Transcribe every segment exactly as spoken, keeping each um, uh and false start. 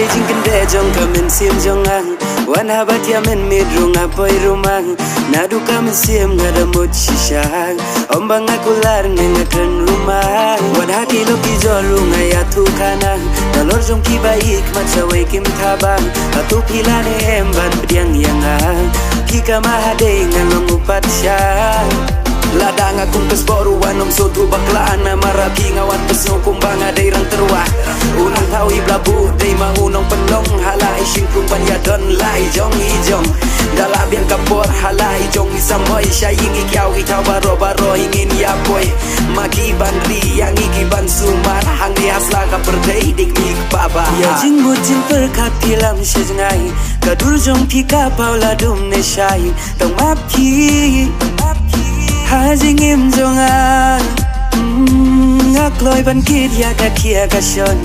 Jingkyndit jong ka mynsiem jong nga, wan haba thiah mynmiet ruh nga poi rumang. Naduh ka mynsiem nga da mut shisha, ym ba nga kular ne nga kren rumang. Wat ha ki lok ki jor ruh nga ïathuh kane, nalor jong ki ba ïeit khmat shawei kim thabang. Hato phi lah ne em ban pdiang ïa nga, phi kama ha dei ngan long u patsha. Lada nga kum ka sport ruh wan ym sngewthuh bakla, namar ha phi nga wan pynsngew kumba nga dei rang tyrwa. U nongthaw hi ba la buh dei ma u nongpynlong, ha la i shynrut ban ïadon la i jong i jong. Da la biang ka por ha la i jong i samoi, sha ïing i kiaw i thaw baroh baroh i ngin ïa poi. Ma ki ban ri ïa ngi ki ban sumar, hangne ha sla ka pyrthei dik dik pa ba. Ïa jingmut jingpyrkhat phi lam sha jngai, ka dur jong phi ka paw la dum ne shai. Tang map ki ha jingim jong nga. Mm, nga kloi ban kit ïa ka khia ka shon,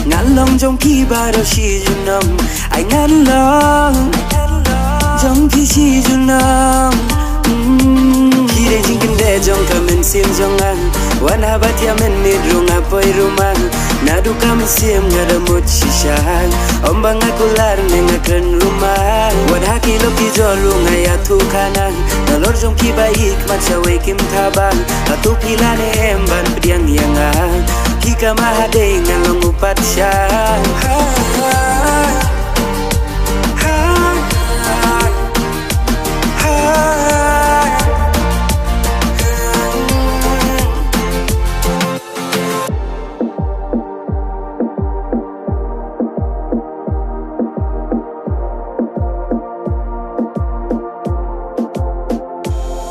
ngan long jong phi baroh shi junom. Ai ngan long jong phi shi junom. Mm, phi dei jingkyndit jong ka mynsiem jong nga, wan haba thiah mynmiet ruh nga poi rumang. Naduh ka mynsiem nga da mut shisha, ym ba nga kular ne nga kren rumang. Wat ha ki lok ki jor ruh nga ïathuh kane, nalor jong ki ba ïeit khmat shawei kim thabang. Hato phi lah ne em ban pdiang ïa nga, phi kama ha dei ngan long u patsha.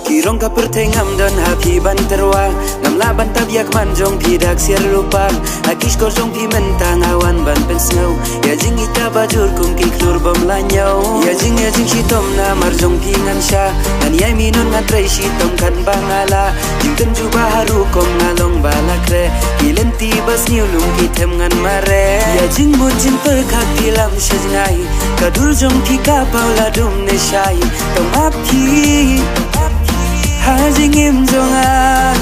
Ki rong ka pyrthei ngam don ha phi ban tyrwa, ngam lah ban tap ïa ka man jong phi da ka ksiar rupa. Ha ki shkor jong phi mynta nga wan ban pynsngew ïa jingïeit kaba jur kum ki khlur bym la ñiew. Ïa jing, ïa jingshitom namar jong phi ngan shah, ngan ïai minot ngan trei shitom kan ba nga lah. Jingtynjuh ba harum kum nga long ba la khreh, ki lynti ba sniew lum ki them ngan mareh. Ïa jingmut jingpyrkhat phi lam sha jngai, ka dur jong phi ka paw la dum ne shai. Tang map ki ha jingim jong nga.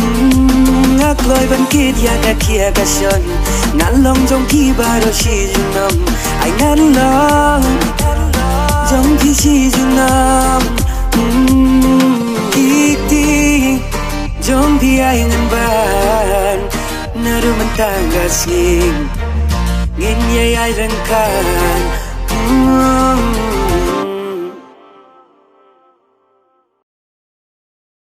Mm, nga kloi ban kit ïa ka khia ka shon, ngan long jong phi baroh shi junom. Ai ngan long jong phi shi junom. Mm, kti jong phi ai ngan ban, naduh mynta ka sngi ngin ïai ai ryngkat. Mm.